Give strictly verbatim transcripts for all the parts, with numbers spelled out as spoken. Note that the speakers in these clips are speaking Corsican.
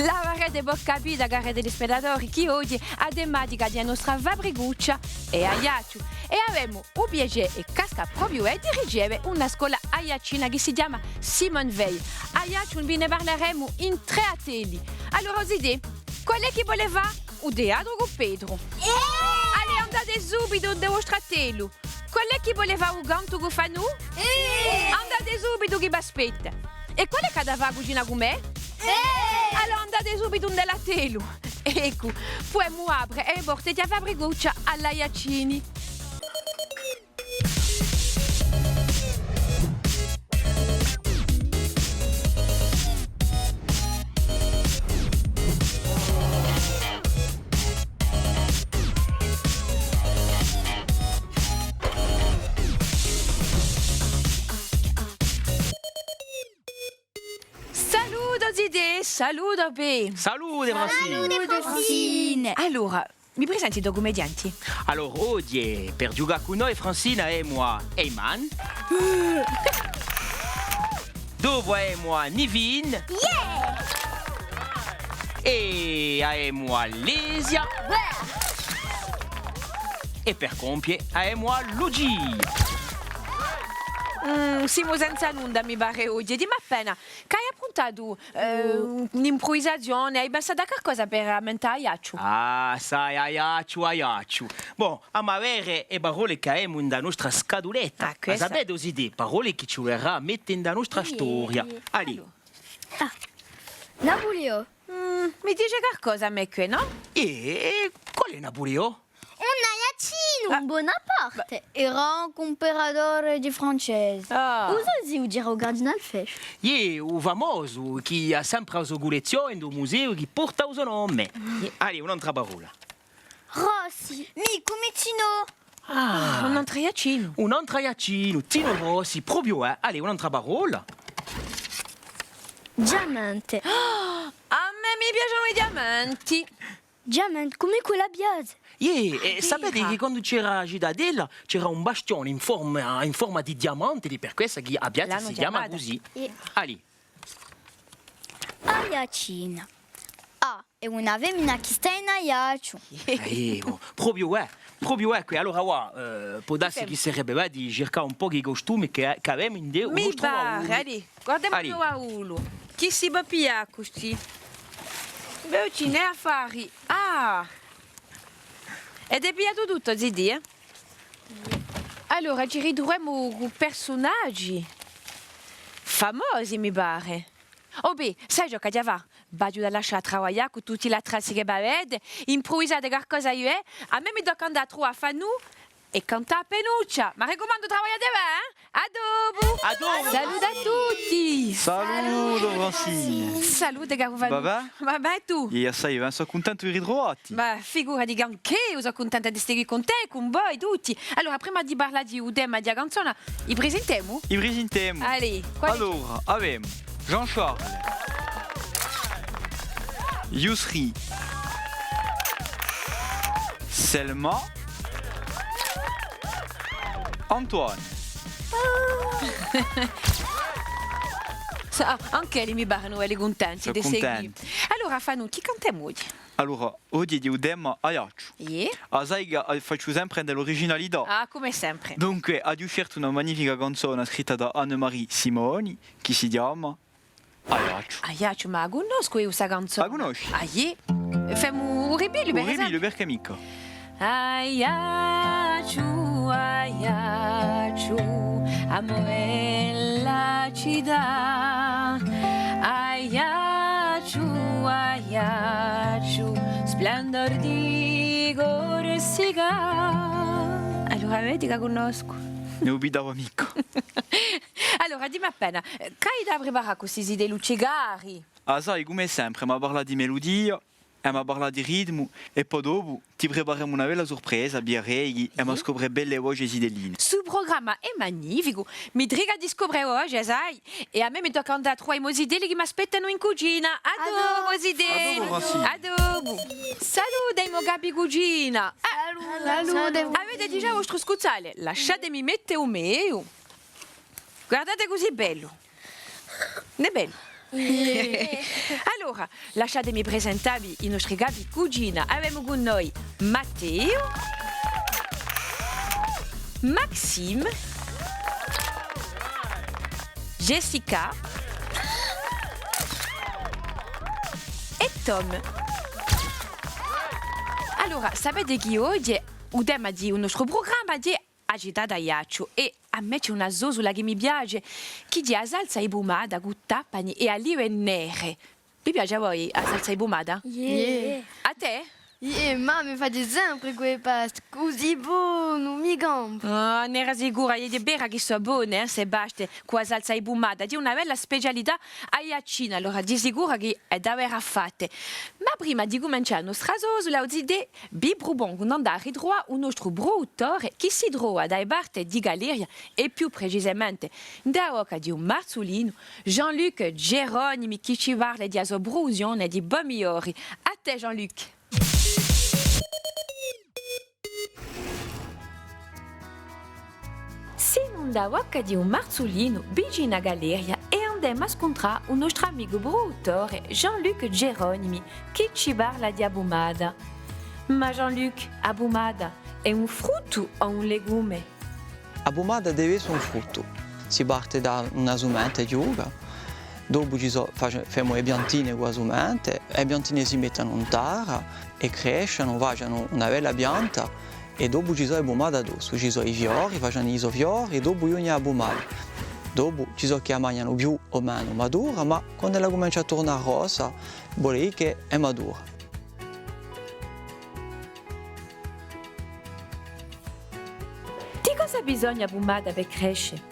L'avarete po capita, cari telespettatori, chì oghje a tematica di a nostra fabricuccia hè Aiacciu. È avemu u piacè, è casca propiu, eh, di riceve una scola aiaccina chì si chjama Simone Veil. Aiacciu, vi ne parleremu in trè attelli. Allora, o zitè, qual hè chì vole fà u teatru cù Petru? Allez, andate subitu in u vostru attellu. Qual hè chì vole fà u cantu cù Fanù? Andate subitu chì v'aspetta. È qual hè chì hà da fà a cucina cù mè? Allora andate subitu in l'attellu. Eccu, pudemu apre e porte di a fabricuccia à l'Aiaccini. Salutu zitè, salutu Pè. Salute, Francine. Salute, Francine. Allora, mi presenti i to cumedianti? Allora, oghje, per ghjucà cù noi, Francine, avemu à Eyman. Dopu avemu à Nivine. Yeah! È avemu à Lesia. È per compie avemu à Lucia. Mm, simu senza nunda, mi pare, oghje. Dimmi appena, ch'hai appruntatu, eh, un'impruvisazione? Hai pensatu à qualcosa per ammentà Aiacciu? Ah, sai, Aiacciu, Aiacciu. Bon, emu da vede e parolle chì avemu in a nostra scatuletta. Ah, questa. A sapete, o zitè, parolle chì ci vulerà à mette in a nostra storia. Allez. Ah, Napuliò. Mm, mi dice qualcosa à mè què, nò? Eh, quale hè Napuliò? Un aiaccinu, un Bonaparte. Era ancu imperatore di i Francesi. Ah. U so ziu era u cardinale Fesch. Iè, u famosu, chì hà sempre a so cullezzione in u museu chì porta u so nome. Allez, un'altra parolla. Rossi. Miccu, Micinu. Ah, un antru aiaccinu. Un antru aiaccinu, Tinu Rossi, propiu, eh. Allez, un'altra parolla. Diamante. Ah, à mè mi piacenu i diamanti. Diamante, cum'è quella piazza. Iè, eh, sapete chì quandu c'era a citadella, c'era un bastione in forma, in forma di diamante, ed hè per quessa chì a piazza si chjama cusì. Allez. Aiaccina. Ah, hè una femina chì stà in Aiacciu. Eh, oh, propiu, eh, propiu, eh, què. Allora, và, eh, pò dassi chì serebbe bè di circà un pocu i costumi chì, chì avemu in u nostru baullu. Mi pare, allez, guardemu u baullu. Chì si pò piglià cusì? Bè, ci n'hè affari. Ah! Ete pigliatu tuttu, zitè, eh? Allora, ci ritruvemu cù persunaghji famosi, mi pare. Oh bè, sai ciò ch'aghju da fà? V'aghju da lascià travaglià cù tutti l'attrezzi chì v'avete, impruvisate qualcosa, eh? À mè mi tocca andà à truvà à Fanù è cantà à Penuccia. M'arricumandu, travagliate bè, eh? À dopu! À dopu! Salutu à tutti! Salutu, Francine! Salute, caru Fanù! Và bè? Và bè, è tù? Iè, assai bè, sò cuntentu di ritruvà. Ma figurati ch'anch'eiu sò cuntenta d'esse quì cun tè, cun voi tutti. Allora, prima di parlà di u tema di a canzona, i prisintemu? I prisintemu. Allez, quale... Allora, avemu Jean-Charles, Yousri, Selma, Antoine. Sa, anch'elli mi parenu belli cuntenti d'esse quì. Sò cuntenti. Allora, Fanù, chì cantemu oghje? Allora, oghje hè u tema Aiacciu. Iè. A sai chì, eh, facciu sempre in l'originalità. Ah, cum'è sempre. Dunque, aghju sceltu una magnifica canzona scritta da Anne-Marie Simoni, chì si chjama Aiacciu. Aiacciu, ma a cunnoscu eiu sta canzona. A cunnosci? Ah, iè. Femu u ripigliu, per esempiu. U ripigliu, perchè micca? Allora, vedi chì a cunnoscu. Ùn a cuntava micca. Allora, dimmi appena, eh, chì hai da preparà cù sti zitellucci cari? Ah, sai, cum'è sempre, emu da parlà di meludia, emu da parlà di ritmu, è po dopu ti preparemu una bella surpresa, vidarè, è emu da scopre belle voce zitelline. Stu prugramma hè magnificu, mi trica di scopre voce, sai, è à mè mi tocca andà à truvà i mo zitelli chì m'aspettanu in cucina. À dopu, zitè! À dopu, Francine! À dopu! Salute i mo capi cucina! Ah! Salute! Avete digià u vostru scuzzale? Lasciatemi mette u meiu. Guardate cusì bellu. Ùn hè bellu? Allora, lasciatemi presentavvi i nostri capi cucina. Avemu cù noi Matteu, Maxime, Jessica è Tom. Allora, sapete chì oghje u tema di u nostru prugramma hè a cità d'Aiacciu è à mè ci hè una sosula chì mi piace, chì hè a salsa di pumata cù tapani è alive nere. Vi piace à voi a salsa di pumata? Iè. À tè? Iè, ma mi face sempre quì è pasta, cusì bonu, mi campu. Ah, n'era sicura, hè vera chì sò bone, eh, sti pasti cù a salsa di pumata, hè una bella specialità aiaccina, allora di sicuru chì hè da avè à fà. Ma prima di cumincià a nostra sosula, o zitè, vi prupongu d'andà à ritruvà u nostru pruduttore chì si trova da e parte di Galeria è più precisamente in a bocca di u Marzulinu, Jean-Luc Geronimi, chì ci parla di a so pruduzzione di Pomiori. À tè, Jean-Luc. Simu in a bocca di u Marzulinu, vicinu à Galeria, è andemu à scuntrà u nostru amicu pruduttore Jean-Luc Geronimi, chì ci parla di a pumata. Ma Jean-Luc, a pumata hè un fruttu o un legume? A pumata deve esse un fruttu. Si parte da una sumenta chjuca, dopu ci sò, face-, femu e piantine cù a sumenta, e piantine si mettenu in tarra è crescenu, facenu una bella pianta, è dopu ci sò e pumate addossu, ci sò i fiori, facenu i so fiori, è dopu ghjunghje a pumata. Dopu ci sò chì a manghjanu più o menu matura, ma quand'ella cumencia à turnà rossa, vole dì chì hè matura. Di cosa hà bisognu a pumata per cresce?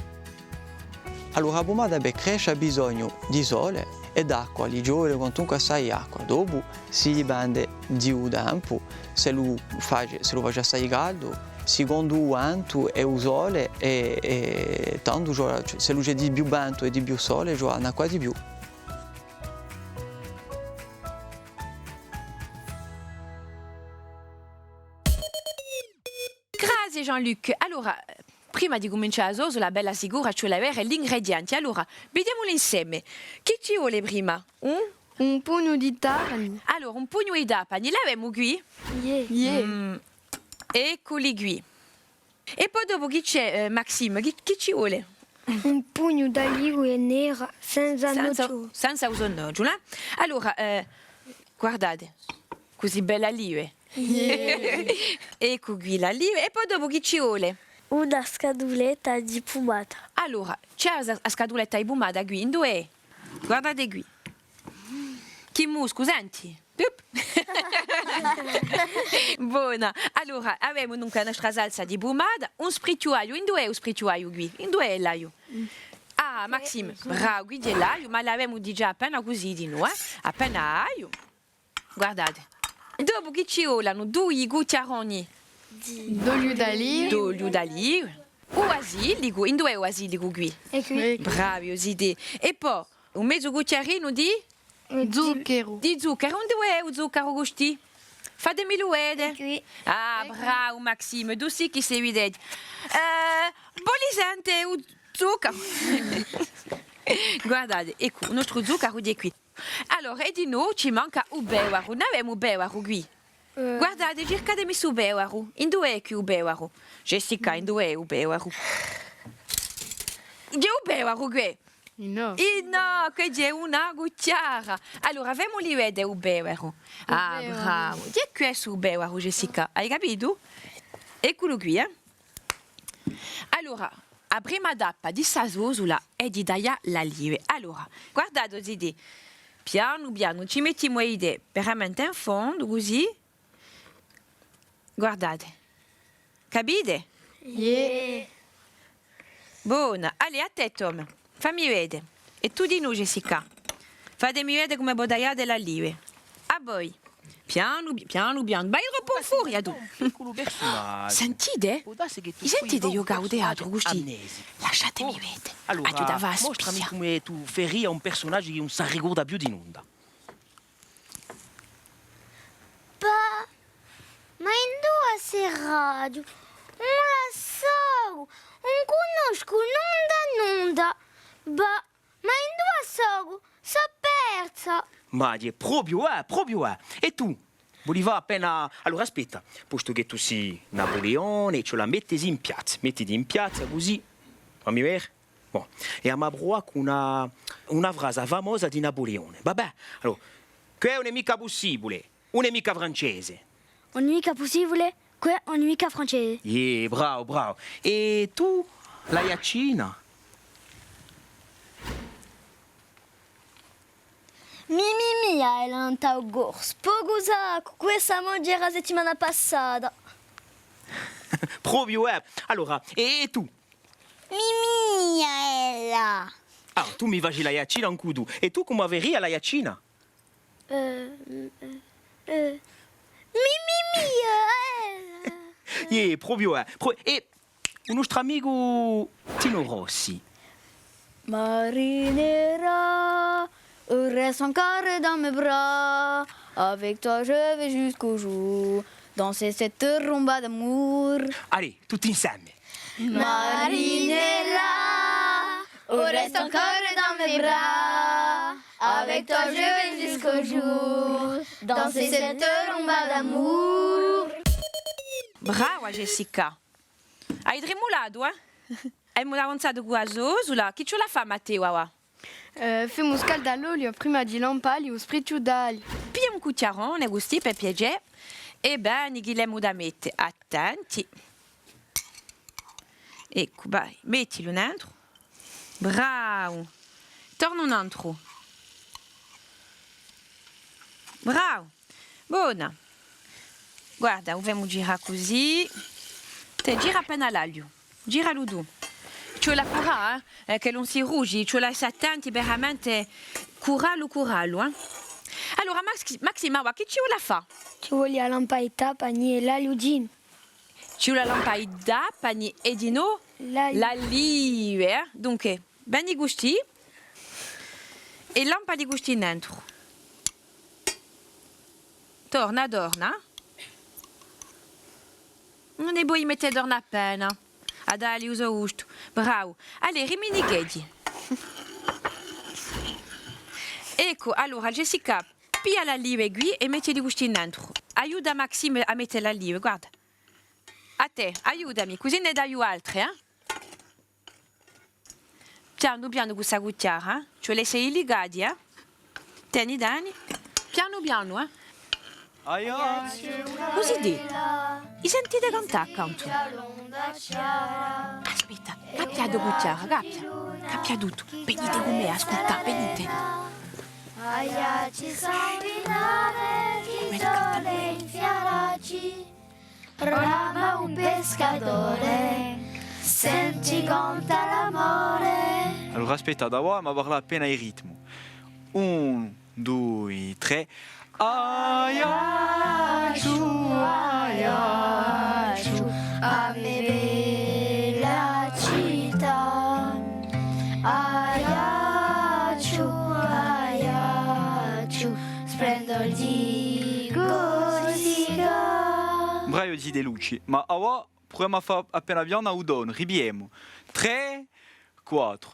Allora, a pumata per cresce hà bisognu di sole è d'acqua, li ci vole quantunque assai acqua. Dopu si dipende di u tempu, s'ellu face, s'ellu face assai caldu, sicondu u ventu è u sole, è, è tandu ci vole, s'ellu ci hè di più ventu è di più sole, ci vole un'acqua di più. Grazie Jean-Luc. Allora, prima di cumincià a sosula, bella sicura, ci vole à avè l'ingredienti. Allora, videmuli inseme. Chì ci vole prima? Un? Un pugnu di tapani. Allora, un pugnu di tapani. L'avemu quì? Iè. Iè. Mm, ecculi quì. È po dopu chì ci hè, eh, Maxime? Chì, chì ci vole? Un pugnu d'alive nere senza nocciole. Senza u so nocciulu, eh? Allora, eh, guardate, cusì belle alive. Eccu quì l'alive. È po dopu chì ci vole? Una scatuletta di pumata. Allora, ci hè a, a scatuletta di pumata quì, induve hè? Guardate quì. Chì muscu, senti? Pup. Bona. Allora, avemu dunque a nostra salsa di pumata, un sprichju d'agliu. Induve hè u sprichju d'agliu quì? Induve hè l'agliu? Ah, Maxime, bravu, quì ci hè l'agliu, ma l'avemu digià appena cusì dinù, eh? Appena agliu. Guardate. Dopu chì ci volenu? Dui cuchjaroni. D'oliu d'alive. D'oliu d'alive. U basilicu, induve hè u basilicu quì? Hè quì. Bravi, o zitè. È po, un mezu cuchjarinu di? Zuccheru. Di zuccheru. Induve hè u zuccheru custì? Fatemilu vede. Hè quì. Ah, bravu Maxime, tù sì chì sè vidente. Eh, voli sente u zuccheru? Guardate, eccu, u nostru zuccheru hè quì. Allora, è dinò ci manca u pevaru. N'avemu u pevaru quì? Eh. Guardate, circatemi stu pevaru. Induve hè quì u pevaru? Jessica, induve hè u pevaru? Ci hè u pevaru quì? Innò. Innò, quì ci hè una cuchjara. Allora, femuli vede u pevaru. Ah, bravu. Ci hè quì stu pevaru, Jessica. Hai capitu? Ecculu quì, eh. Allora, a prima tappa di sta sosula hè di taglià l'alive. Allora, guardate, o zitè, pianu pianu, ci mettimu e dite veramente in fondu, cusì. Guardate. Capite? Iè. Bona. Allez, à tè, Tom. Fammi vede. È tù dinù, Jessica. Fatemi vede cume vo tagliate l'alive. À voi. Pianu, pi-, pianu, pianu. Vai troppu in furia, tù. Sentite? I sentite ghjucà à u teatru custì? Lasciatemi vede. Aghju da fà a spia. Mostrami cume tù feria un persunagiu chì ùn s'arricorda più di nunda. Bah, ma induve seraghju? Ùn la sò, ùn cunnoscu nunda, nunda. Bah, ma induve sò? Sò Ma hè propiu, eh, propiu, eh. È tù? Vulia fà appena, allora aspetta, postu chì tù sì Napuleone, ci la mettesi in piazza, mettiti in piazza cusì, fammi vede. Bon, è emu à pruvà cù una, una frasa famosa di Napuleone. Vabbè, allora, què ùn hè micca pussibule, ùn hè micca francese. Ùn hè micca pussibule, què ùn hè micca francese. Iè, bravu, bravu. È tù, l'Aiaccina? Mimì mia, hè l'antau corsu. Pocu saccu, què s'ammoghjera a settimana passata. Propiu, eh. Allora, è, è tù? Mimì mia, ella. Ah, tù mi faci l'Aiaccina ancu tù. È tù cumu a feria l'Aiaccina? Eh, eh, eh. Mimì mia, ella. Iè, propiu, eh. Pro-, è u nostru amicu Tinu Rossi. Marinera, on reste encore dans mes bras, avec toi je vais jusqu'au jour, danser cette rumba d'amour. Allez, tutti inseme. Marinera, on reste encore dans mes bras, avec toi je vais jusqu'au jour, danser cette rumba d'amour. Brava, Jessica! Ai trimulatu, eh? Emu avanzatu cù a sosula. Chì ci vole à fà, Matteu, avà? Eh, femu scaldà l'oliu prima di lampà li o spricciuttà li. Piglia un cuchjarone, cusì, per piacè. È bè, chì l'emu da mette. Attenti. Eccu, vai, mettilu nentru. Bravu. Torna un antru. Bravu. Bona. Guarda, u femu girà cusì. Tè, gira appena l'agliu. Giralu tù. Ci vole à curà, eh, ch'ellu ùn si brusgi, ci vole à esse attenti, veramente, curallu, curallu, eh. Allora, Max-, Maxima, và, chì ci vole à fà? Ci vole à lampà i tapani è l'agliu dinò. Ci vole à lampà i tapani è dinò l'agliu. L'agliu, eh. Dunque, veni custì. È lampali custì nentru. Torna, torna. Ùn ne voli mette torna appena. À dalli u so gustu. Bravu. Allez, riminicheti. Eccu, allora, Jessica, piglia l'alive quì è mettili custì nentru. Aiuta Maxime à mette l'alive, guarda. À tè, aiutami, cusì ne daiu altre, eh? Pianu pianu cù sta cuchjara, eh? Ci vole à esse dilicati, eh? Teni, teni. Pianu pianu, eh? Cusì dì. I sentite cantà accantu? Aspetta, cappia a to cuchjara, cappia. Cappia tuttu. Venite cù mè, ascultà, venite. Veni, canta. Allora aspetta, d'avà, ma parla appena in ritmu. Un, dui, trè. Bravi zitellucci, ma avà pruvemu à fà appena pianu u tonu, ripigliemu. Trè, quattru.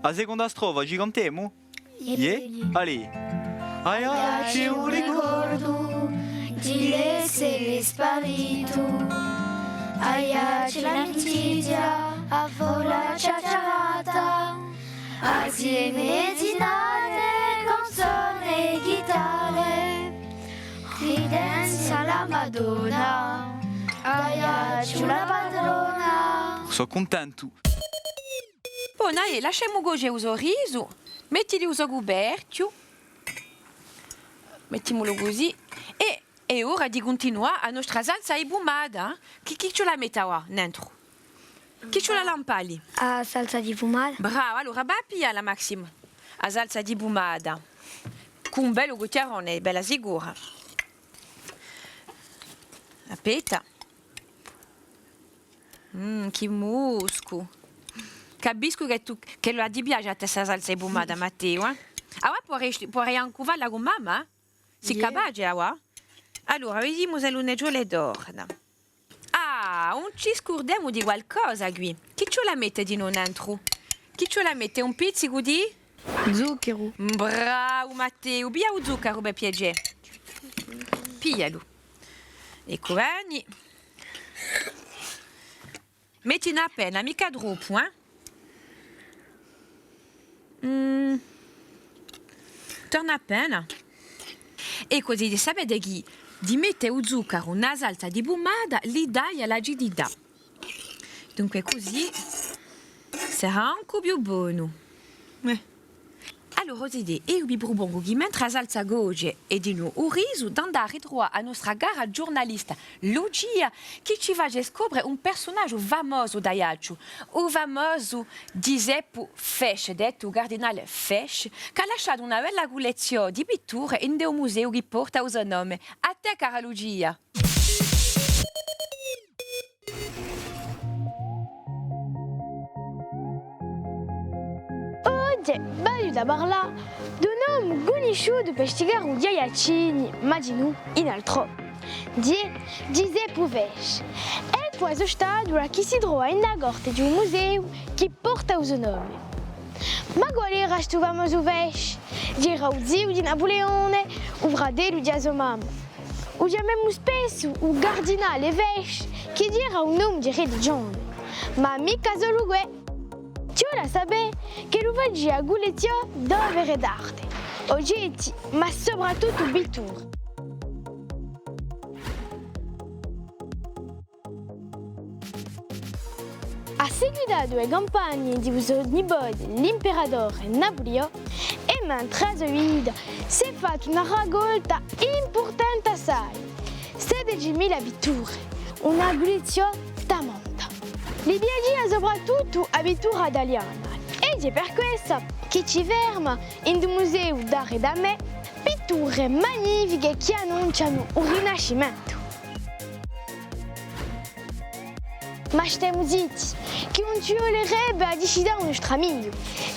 A seconda strofa, ci cantemu? Iè? Allez. Sò cuntentu. Bon, aiò, lasciemu coce u so risu, mettili u so cuperchju, mettimulu cusì, è, è hè ora di cuntinuà a nostra salsa di pumata, eh? Chì, chì ci vole à mette avà nentru? Chì ci vole à lampà li? A salsa di pumata. Brava, allora và à piglialla, Maxime, a salsa di pumata, cù un bellu cuchjarone, bella sicura. Aspetta. Mm, chì muscu! Capiscu chì tù, ch'ella ti piace à tè sta salsa di pumata, Matteu, eh? Avà poi, poi ancu falla cù mamma, eh? Sì capace, avà? Allora, vidimu s'ellu ne ci vole torna. Ah, ùn ci scurdemu di qualcosa quì. Chì ci vole à mette dinù nentru? Chì ci vole à mette? Un pizzicu di? Zuccheru. Bravu, Matteu. Piglia u zuccheru, per piacè. Piglialu. Eccu, veni. Mettine appena, micca troppu, eh? Mm. Torna appena. È cusì, sapete chì di mette u zuccaru in a salsa di pumata li dà l'acidità. Dunque cusì sarà ancu più bonu. Eh. Allora, o zitè, eiu vi prupongu chì, mentre a salsa coce è dinù u risu, d'andà à ritruvà a nostra cara ghjurnalista Lucia, chì ci face scopre un persunagiu famosu d'Aiacciu, u famosu Ghjiseppu Fesch, dettu u cardinale Fesch, chì hà lasciatu una bella cullezziò di pitture ind'u museu chì porta u so nome. À tè, cara Lucia! Oghje, v'aghju da parlà d'un omu cunnisciutu per sti carrughji aiaccini, ma dinù in altrò. Ghjè Ghjiseppu Fesch. Hè quasi statu là chì si trova in a corte di un museu chì porta u so nome. Ma quale era stu famosu Fesch? Era u ziu di Napuleone, u fratellu di a so mamma. U chjamemu spessu u cardinale Fesch, chì era un omu di religione, ma micca solu què. Ci vole à sapè ch'ellu facia cullezziò d'opere d'arte, ogetti, ma soprattuttu pitture. Hà seguitatu e campagne di u so nipote, l'imperatore Napuliò, è mentre a so vita s'hè fattu una raccolta impurtante assai, sedeci mila pitture, una cullezziò tamanta. Li piacia soprattuttu a pittura taliana, è hè per quessa chì ci ferma in u Museu d'Arte d'Amè pitture magnifiche chì annuncianu u Rinascimentu. Ma stemu zitti, chì ùn ci vulerebbe à discità u nostru amicu,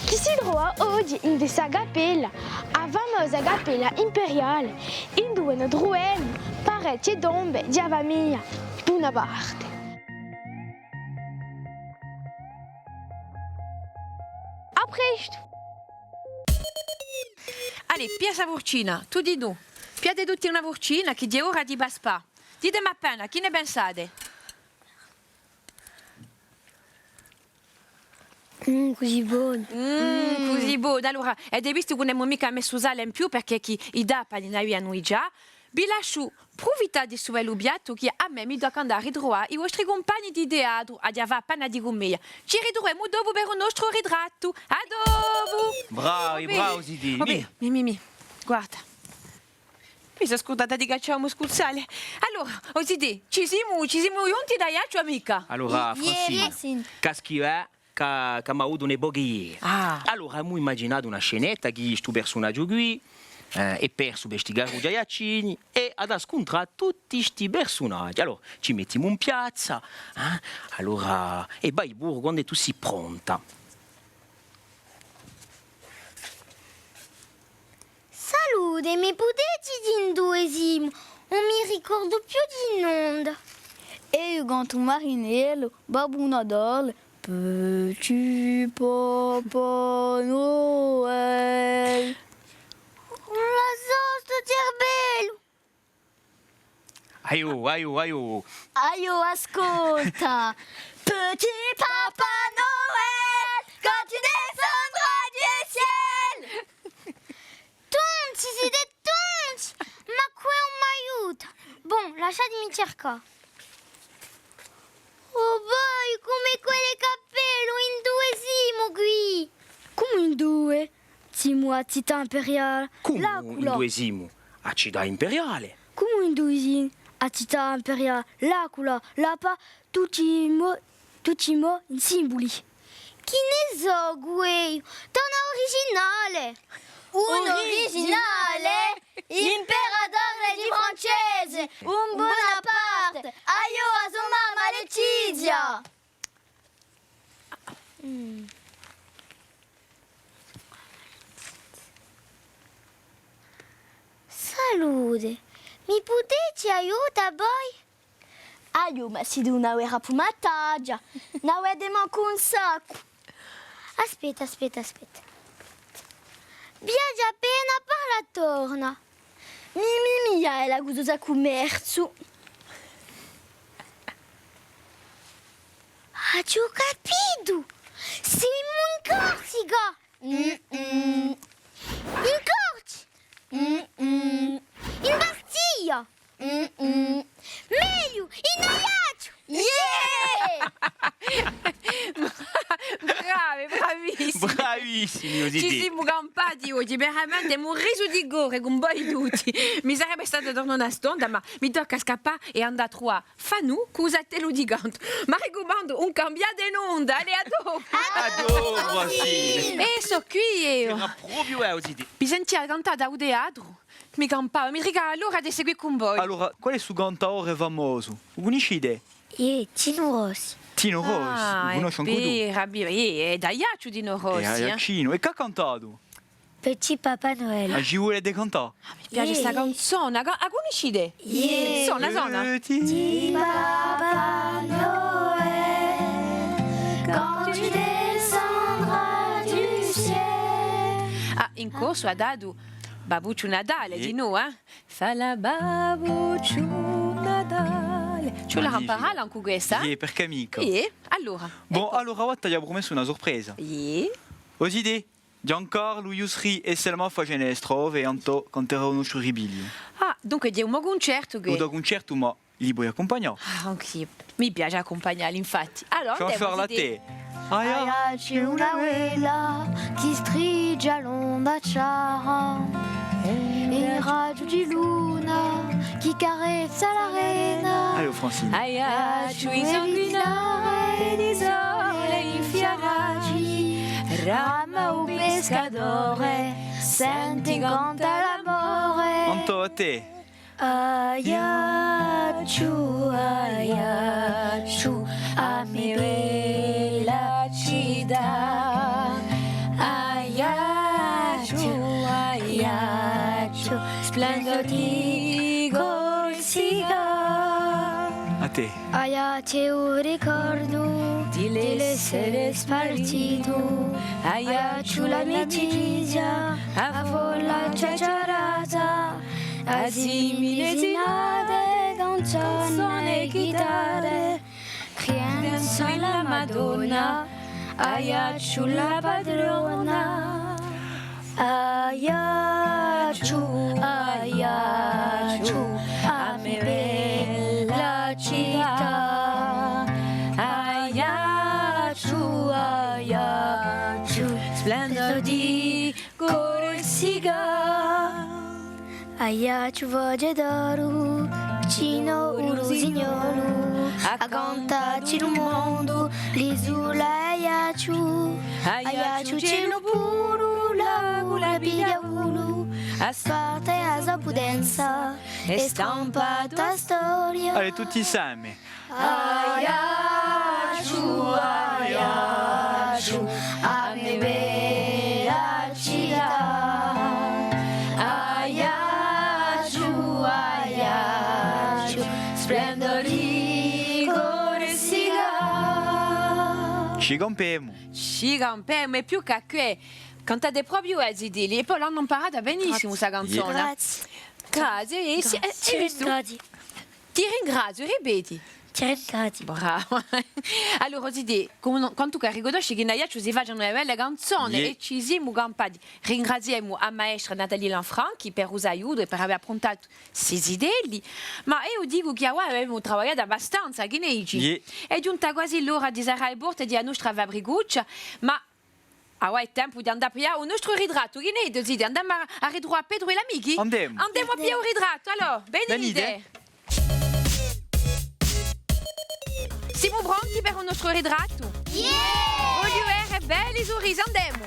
chì si trova oghje in sta cappella, a famosa cappella imperiale, induve no truvemu parechje tombe di a famiglia Bonaparte. À prestu! Allez, piglia sta furcina, tutti è dui. Pigliate tutti una furcina, chì hè ora di paspà. Ditemi appena, chì ne pensate? Mm, cusì bonu. Mm, cusì bonu. Allora, avete vistu chì ùn emu micca messu sale in più, perchè chì i tapani n'avianu digià. Vi lasciu prufittà di stu bellu piattu chì à mè mi tocca andà à ritruvà i vostri cumpagni di teatru, aghju da fà appena di cummedia. Ci ritruvemu dopu per u nostru ritrattu. À dopu! Bravi, bravi, zitè. Mì, mì, mì. Guarda. Mi sò scurdata di caccià u mo scuzzale. Allora, o zitè, ci simu, ci simu ghjunti d'Aiacciu o micca? Allora, Francine, caschi bè, chì, chì emu avutu un pocu di... Ah. Allora, emu imaginatu una scenetta chì stu persunagiu quì, eh, hè persu per sti carrughji aiaccini è hà da scuntrà tutti sti persunagi. Allora, ci mettimu in piazza, eh? Allora, è vai puru quandu tù sì pronta. Salute, mi pudeti dì induve simu? Ùn mi ricordu più di nunda. Eiu cantu Marinellu, Babbu Natale, Petit Papa Noël. Ùn la sò stu cerbellu. Aiò, aiò, aiò. Aiò, ascolta. Petit Papa Noël, quand tu descendras du ciel. Tonti, site tonti! Ma què ùn m'aiuta? Bon, lasciatemi circà. Oh voi, cum'è quellu hè cappellu, induve simu quì? Cumu induve? Simu à a cità imperiale. Cumu induve simu? À a cità imperiale. Cumu induve simu? À a cità imperiale, l'Aquila, l'Apa, tutti i mo-, tutti i mo in simbuli. Chì ne sò, guè, torna à u originale. Un originale, l'imperatore di i Francesi, un Bonaparte, aiò à a so mamma Letizia. Mm. Salute, mi pudeti aiutà voi? Aiò, ma site una vera pumataggia, n'avete mancu un saccu. Aspetta, aspetta, aspetta. Viaghja appena, parla torna. Mì, mì, mì, hè la gusosa cummerciu. Aghju capitu! Simu in Corsica! Mm-mm. In Corsica! Mm-mm. In Bastia! Mm-mm. Megliu, in Aiacciu! Yeah! Bravi, bravissimi! Bravissimi, o zitè. Ci simu campati oghje, veramente, emu risu di core cun voi tutti. Mi sarebbe stata torna una stonda, ma mi tocca à scappà è andà à truvà Fanù cù u so attellu di cantu. M'arricumandu, ùn cambiate nunda, allez, à dopu! À dopu, Francine! È sò quì eiu! Era propiu eiu, o zitè. Vi sentia cantà da u teatru? Mi campava, mi tricava l'ora di seguì cun voi. Allora, quale hè stu cantadore famosu? U cunniscite? Iè, Tinu Rossi. Tinu Rossi, u cunnosci ancu tù? Ah, hè vera, hè vera. Iè, hè d'Aiacciu Tinu Rossi, eh. Hè aiaccinu. È chì hà cantatu? Petit Papa Noël. A ci vulete cantà? Ah, mi piace sta canzona. A cunniscite? Iè. Sona, sona. Petit Papa Noël, quand tu descendras du ciel. Ah, in corsu hà datu Babbucciu Natale, dinò, eh? Fala Babbucciu Natale. Ci vole à amparalla ancu questa, eh? Iè, perchè micca? Iè, allora. Bon, eccu. Allora, avà t'aghju prumessu una surpresa. Iè. O zitè, Ghjancarlu, Yusri è Selma facenu e strofe è Antò canterà u nostru ripigliu. Ah, dunque, hè un mo cuncertu chì... U to cuncertu, ma li poi accumpagnà. Ah, ancu sì. Mi piace accumpagnalli, infatti. Allora, andemu, Jean-Charles, à tè. Aià, ci hè una vela chì strizza l'onda chjara, è un raghju di luna chì carezza l'arena. Allez, Francine. Aiacciu, i sanguinari di sole infiarati, brama u piscadore, senti canta l'amore. Antò, à tè. Aiacciu, Aiacciu, a me bella cità. Aiacciu, Aiacciu, splendore di Corsica. À tè. Aiacciu, u ricordu di l'essere spartitu. Aiacciu, l'amicizia, a folla chjachjarata. A simile sinate, canzone è ghitare, cridenza in la Madonna, Aiacciu la patrona. Aiacciu, Aiacciu, a me bella cità. Aiacciu, Aiacciu, splendore di Corsica. Aiacciu, voce d'oru, vicinu u rusignolu, a cantà tuttu u mondu, l'isula Aiacciu. Aiacciu, celu puru, l'acqua piglia vulu, a sparta a so pudenza, è stampa a storia. Allez, tutti inseme. Aiacciu, Aiacciu, a me bella cità. Aiacciu, Aiacciu, splendore di Corsica. Ci campemu. Ci campemu, è più chè què, cantate propiu, eh, zitelli, è po l'anu amparata benissimu sta canzona. Grazie. Grazie, è sì, eh, hai vistu? Grazie. Ti ringraziu, ripeti. Ti ringraziu. Brava. Allora, o zitè, quantu chì riconosci chì in Aiacciu si facenu e belle canzone, iè, è ci simu campati. Ringraziemu a maestra Nathalie Lanfranchi per u so aiutu è per avè appruntatu sti zitelli. Ma eiu dicu chì avà avemu travagliatu abbastanza, chì ne dici? Iè. Hè ghjunta guasi l'ora di sarrà e porte di a nostra fabricuccia, ma avà hè tempu d'andà à piglià u nostru ritrattu. Chì ne dite, zitè? Andemu à, à ritruvà Petru è l'amichi? Andemu. Andemu à piglià u ritrattu, allora, venite. Venite. Simu pronti per u nostru ritrattu? Iè! Vogliu vede belli surrisi, andemu!